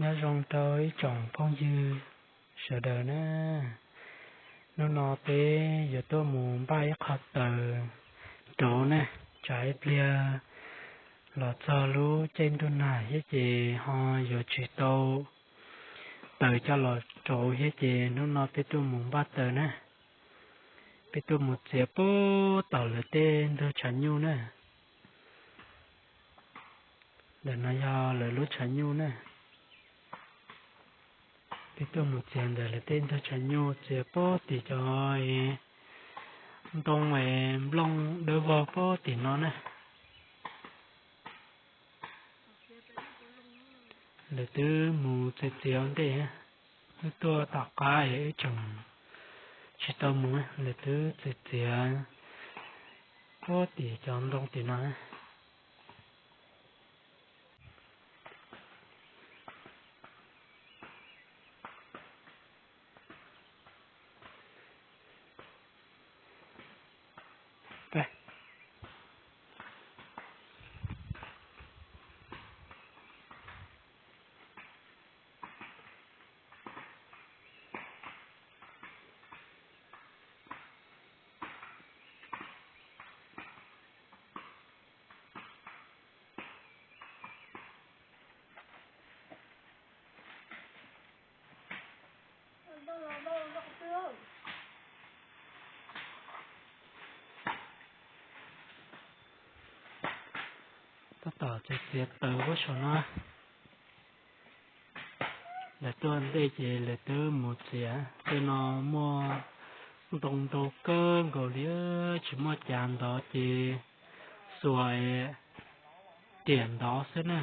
Nyob zoo rau ib tsoom phooj ywg sawv daws na. Hnub no peb yuav tuaj mus npaj ib qho taws rauv na, tsam ib pliag los txog lub caij ntuj nag thiab ces ho yuav tsis tau taws coj los rauv thiab ces hnub no peb tuaj mus npaj taws na. Peb tuaj mus txiav puag tom lawv tej ntug tshav nyuj na. Ntawm no yog lawv lub tshav nyuj na. Peb tuaj mus txiav ntawm lawv tej ntug tshav nyuj, txiav puag tim cov ntoo nplooj dawb vog puag tim no na. Lawv twb mus txiav txiav ua ntej, wb tuaj tom qab es wb tseem tsis tau mus, lawv twb txiav txiav puag tim cov ntoo tim no. Tab tom txiav txiav taws huab saum no. Lawv tuaj ntej ces lawv twb mus txiav. Tej no muaj ntoo ntau kawg nkaus li, tsis muaj cas ntov ces xuas riam ntov xwb na.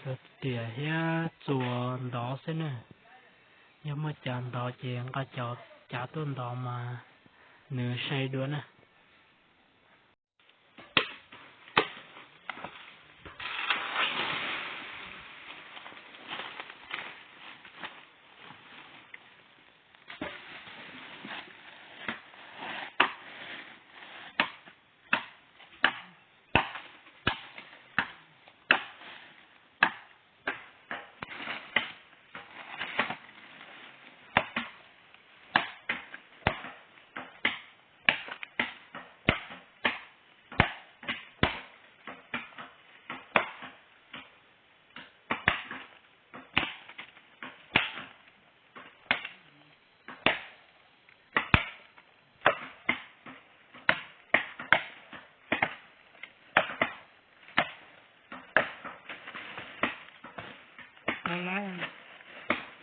Xuas riam thiab txuas ntov xwb na. Yog muaj cas ntov ces nqa cov cav tuaj ntov mas nws sai dua na.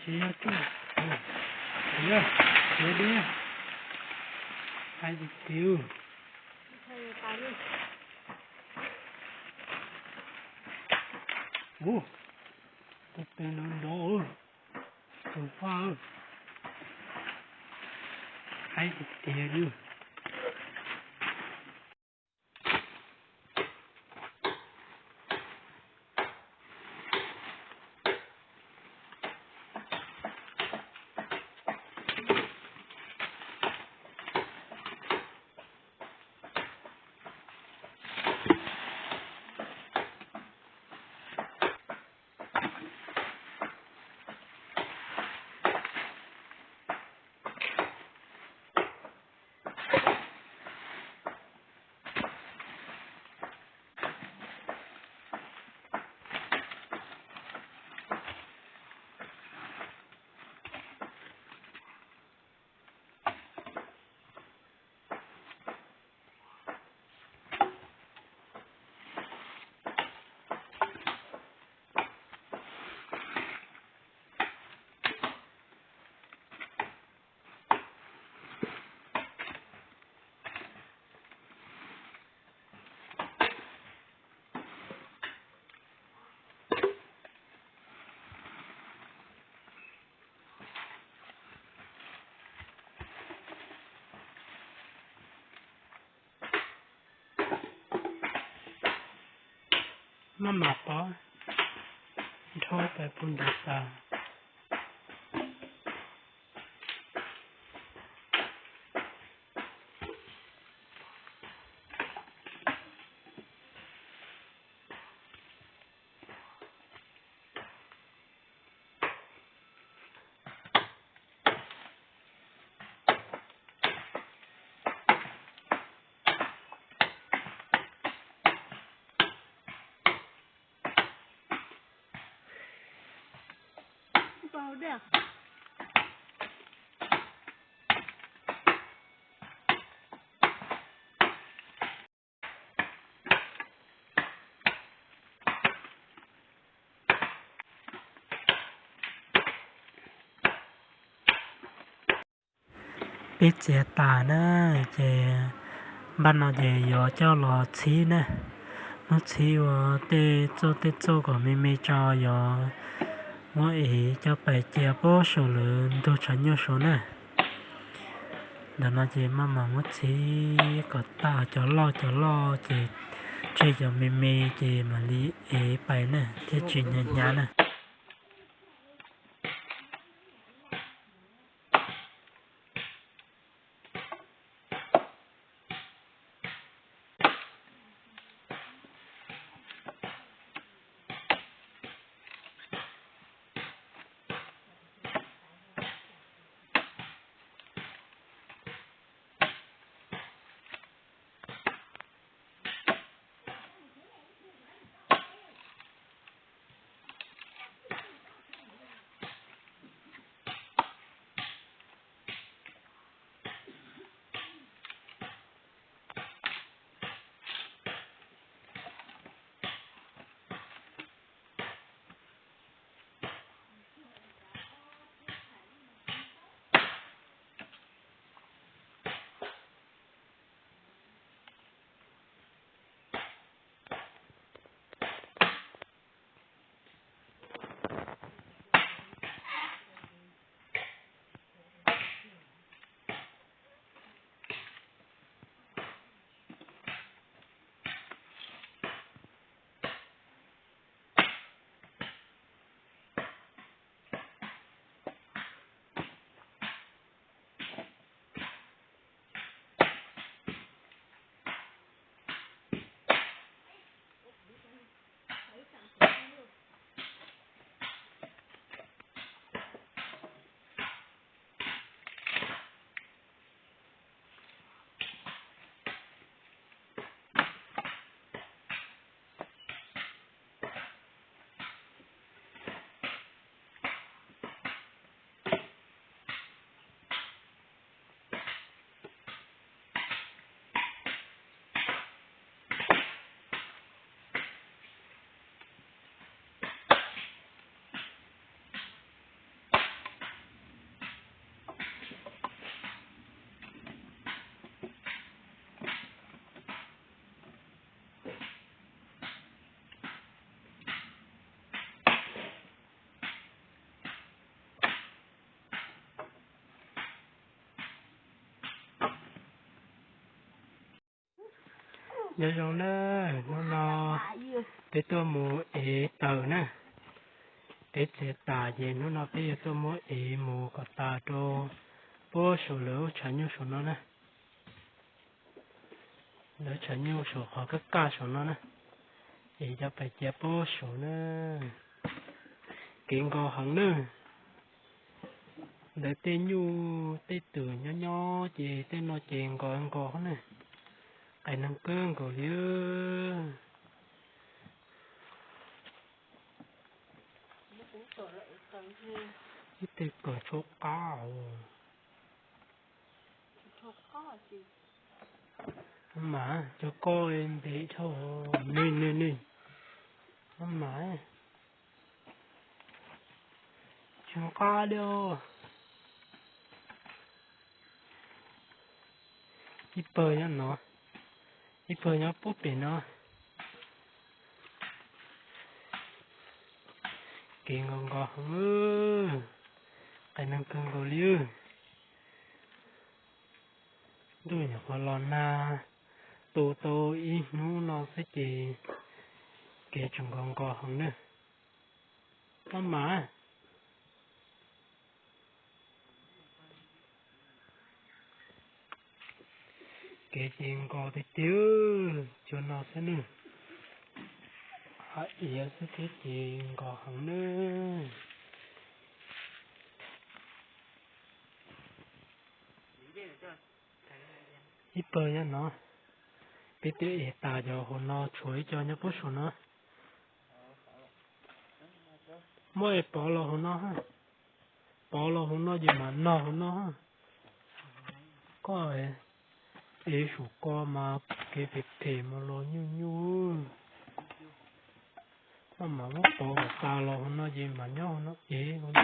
Tsis yog tsuj, tsis yog, tsis yog dib, hais tiag tiag. Ua, tus pem no nrov, tus faj, hais tiag tiag li. Maj mam pov, nrhau pais puag nram tas. Peb txiav tas na, ces npaj no ces yuav coj los txhib na. Muab txhib ua tej txoj tej txoj kom me me tso, yuav muab ev coj pais cia puag saum lawv ntug tshav nyuj saud na. Ntawm no ces maj mam muab txhib kom tag, cov loj cov loj ces tseg cov me me ces mam li ev pais na thiaj tsis hnyav hnyav na. Nyob zoo na, hnub no peb tuaj mus ev taws na. Peb txiav tas ces hnub no peb yuav tuaj muab ev mus kom tas rau puag saum lawv lub tshav nyuj saum no na. Lawv tshav nyuj saum qhov kaj kaj saum no na. Ev coj pais cia puag saum na. Kev nkos heev na. Ntawd tej nyuj tej twm nyob nyob ces tej no ces nkos nkos na. Qais neeg kawg nkaus li. Ib teg kawm tshuab qab os. Maj mam, cov koj ntev dhau, nws nws nws. Maj mam, tsis nqab li os. Ib pawg nyob no, ib pawg nyob puag pem no. Kev nkos nkos heev, qais neeg kawg nkaus li. Ntuj nyuam qhuav los nag, tu tau ib hnub no xwb ces kev tseem nkos nkos heev na. Maj mam. Kev ces nkos tiag tiag, cua no xwb nawb. Hav iav xwb thiab ces nkos heev nawb. Ib pawg nyob no, peb twb ev tas cov hauv no tshuav ib co nyob puag saum no. Muab ev pov los hauv no hab. pov los hauv no ces mam noj hauv no. Koj ev saum ko mas kev phem phem mas los nyuj nyuj. Koj mam muab pov kom tas los hauv no ces mam nyob hauv no ev hauv no.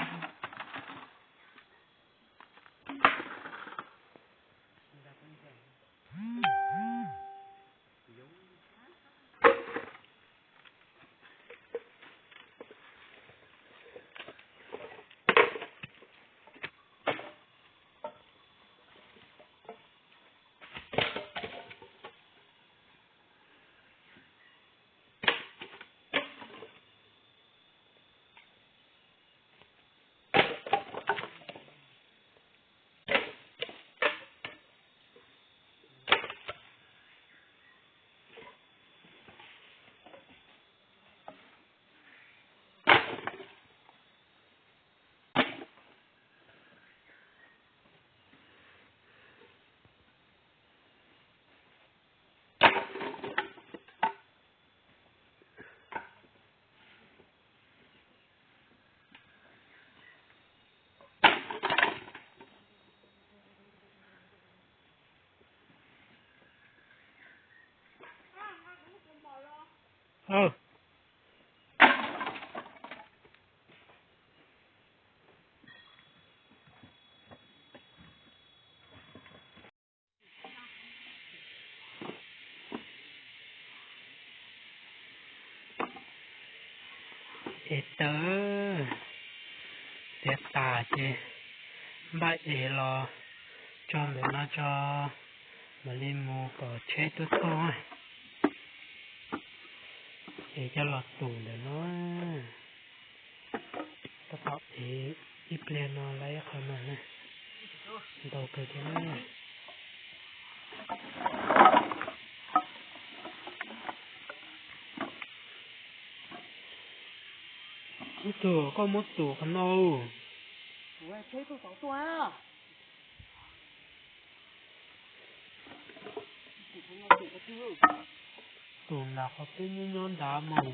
Es tawm tiav tas ces npaj es los tso ntawm no tso, mam li mus kom tsheb tuaj thauj. Es coj los tus ntawm no, tab tom ev ib pliag no lawm ib qho no na, ntau kawg thiab na. Ib tug koj muab tus qhov no. Tus nram qhov peb nyob nyob nrad mas.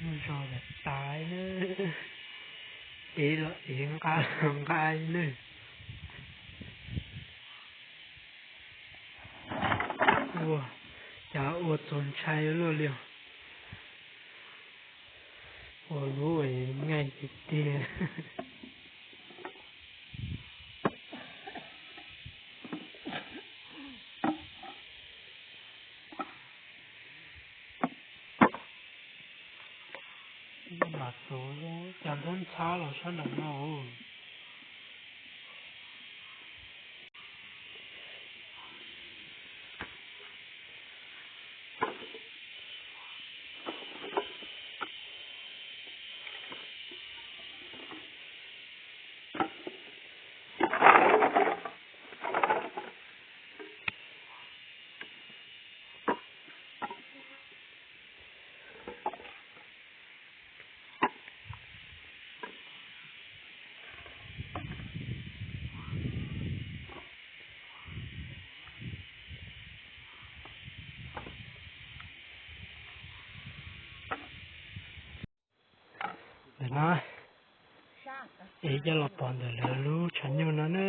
Muaj zog lawm tas na, ev los ev nqa los nqa na. Ua cas ua txaus ntshai luaj li os. Ua lub nqaij tiag tiag. Mas tus cas ntxhab ntxhab los sab nraum no. Ntawm no es coj los pov ntawm lawv lub tshav nyuj no na.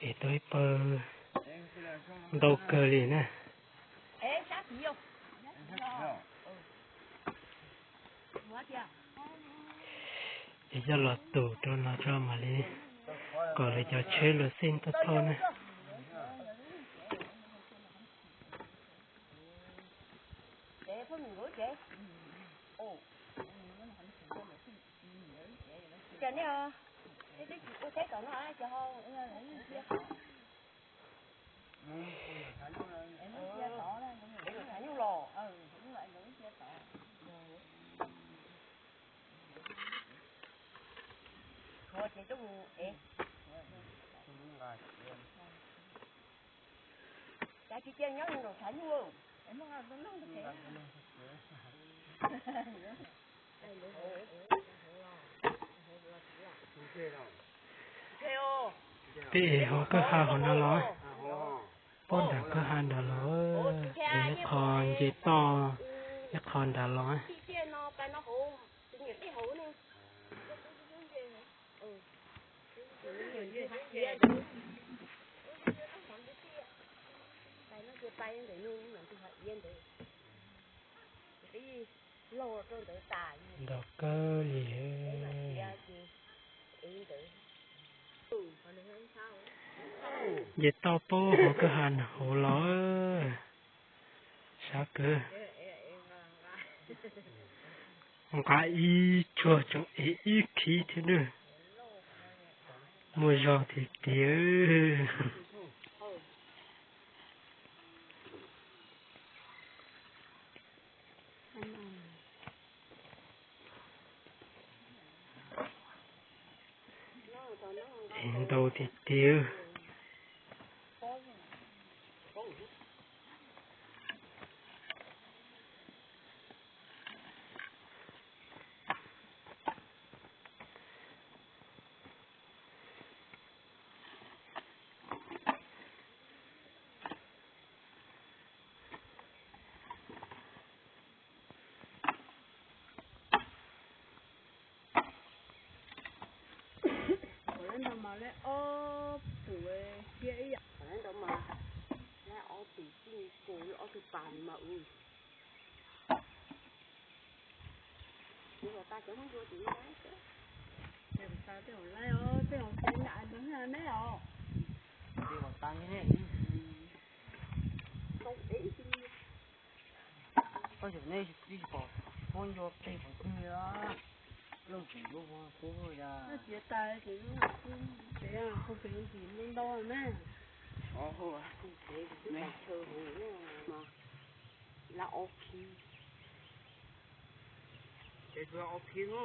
Es tau ib pawg ntau kawg li na. Es coj los tus rau no tso mam li kom lawv cov tsheb luag xij tuaj thauj na. Cov tsis cia nyob nraum tshav nyuj. Peb hauv kwj ha hauv no los, puag nram kwj ha nram los, ib qho nce toj, ib qho nram los. Ntau kawg li. Nce toj puag hauv kwj ha hauv los, sab kawg. Nqa ib tsuag tseem ev ib khib thiab na. Muaj zog tiag tiag. Ev ntau tiag tiag. Qhov leb ntau mas leb ob tug thiab ib yam. Qhov leb ntau mas leb ob tug txij kaus ob tug pas mas u. Tej hauv tas cov hmoob ncua tim no, tej hauv tas tej hauv laib os, tej hauv tas nram ntawd neb os. Tej hauv tas neb, koj yog neb twb tsis pom hmoob ncua peg qhov twg li. Looj tseem yuav ua kub ya. Txiav tas ces lub tsev koom pem ntsis ntau ntau na. Ces ua ob khib no.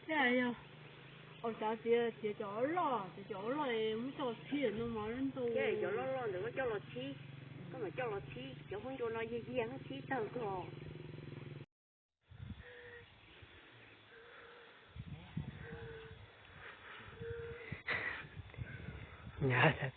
Thiab yog, au, xav tias txiav cov loj, txiav cov loj es muab coj los txhib no mas ntau. Cov loj loj ntawd koj coj los txhib, koj mam coj los txhib, cov hmoob ncua no yig yig txhib tawg koj. Nyab xav